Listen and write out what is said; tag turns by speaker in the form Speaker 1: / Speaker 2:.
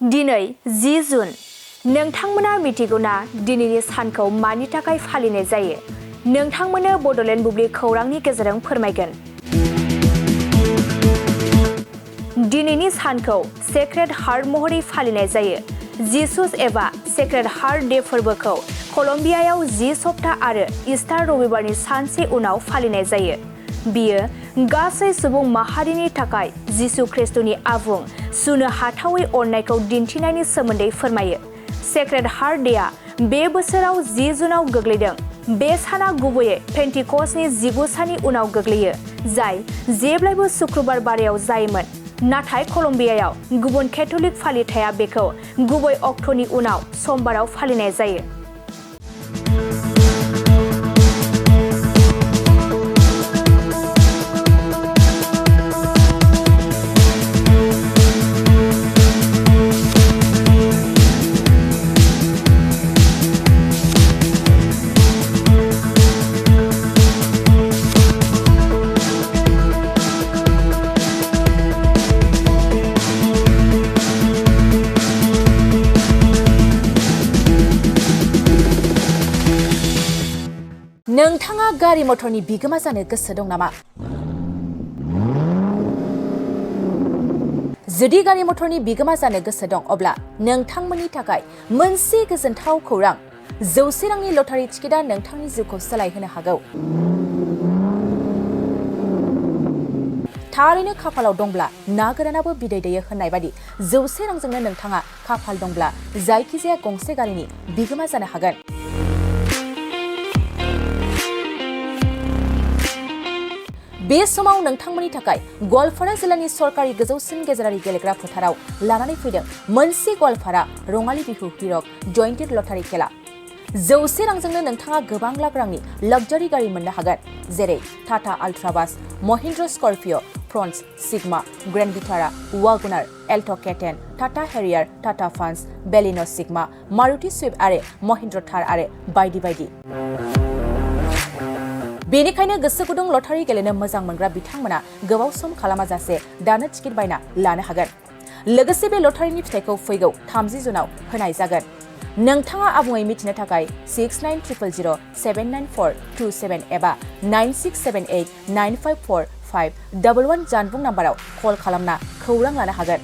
Speaker 1: दिनै 10 जुन नोंथांमोना मिथिगौना दिनैनि सानखौ मानि थाखाय फालिनाय जायो? नोंथांमोननो बड'लेण्ड बुब्लि खौरांनि गेजेरजों फोरमायगोन। दिनैनि सानखौ सेक्रेड हार्ट महरै फालिनाय जायो। जिसुस एबा सेक्रेड हार्ट डे फोरबोखौ कलम्बियायाव 10 सप्ता आरो इस्टार रबिबारनि सानसे उनाव फालिनाय जायो। बियो गासै सुबुं माहारिनि थाखाय जिसु ख्रिस्टनि आबुं सुनो हाथावै अननायखौ दिन्थिनायनि सोमोन्दै फोरमायो। सेक्रेड हार्ट डेआ बे बोसोराव 10 जुनाव गोग्लैदों। बे साना गुबैयै पेन्टिकस्टनि 19 साननि उनाव गोग्लैयो, जाय जेब्लाबो सुक्रुबार बारायाव जायोमोन। नाथाय कलम्बियायाव गुबुन केथ'लिक फालिथाया बेखौ गुबै अक्ट'नि उनाव समबाराव फालिनाय जायो। नोंथाङा गारि मटरनि बिगोमा जानो गोसो दं नामा? जुदि गारि मटरनि बिगोमा जानो गोसो दं, अब्ला नोंथांमोननि थाखाय मोनसे गोजोनथाव खौरां। 100 रांनि लटारि टिकेटआ नोंथांनि जिउखौ सोलायहोनो हागौ। थारैनो खाफालाव दंब्ला ना गोरानाबो बिदै दैयो होननाय बादि 100 रांजोंनो नोंथाङा खाफाल दंब्ला जायखिजाया गंसे गारिनि बिगोमा जानो हागोन। बे समाव नोंथांमोननि थाखाय गवालपारा जिल्लानि सरकारि गोजौसिन गेजेरारि गेलेग्रा फोथाराव लानानै फैदों मोनसे गवालपारा रङाली बिहु हिरक जयन्तीर लटारि खेला। 100 रांजोंनो नोंथाङा गोबां लाख रांनि लाक्जारि गारि मोननो हागोन, जेरै Tata Ultra bus, Mahindra Scorpio', Fronx, Sigma, Grand Vitara, WagonR, Alto' K ten, Tata Harrier, Tata Punch, Baleno' Sigma, Maruti Swift आरो महिन्द्र थार आरो बायदि बायदि। बेनिखायनो गोसो गुदुं लटारि गेलेनो मोजां मोनग्रा बिथांमोना गोबाव सम खालामाजासे दानो टिकेट बायना लानो हागोन। लोगोसे बे लटारिनि फिथाइखौ फैगौ 30 जुनाव होनाय जागोन। नोंथाङा आबुङै मिथिनो थाखाय 6900079427 एबा 9678954511 जानबुं नाम्बाराव कल खालामना खौरां लानो हागोन।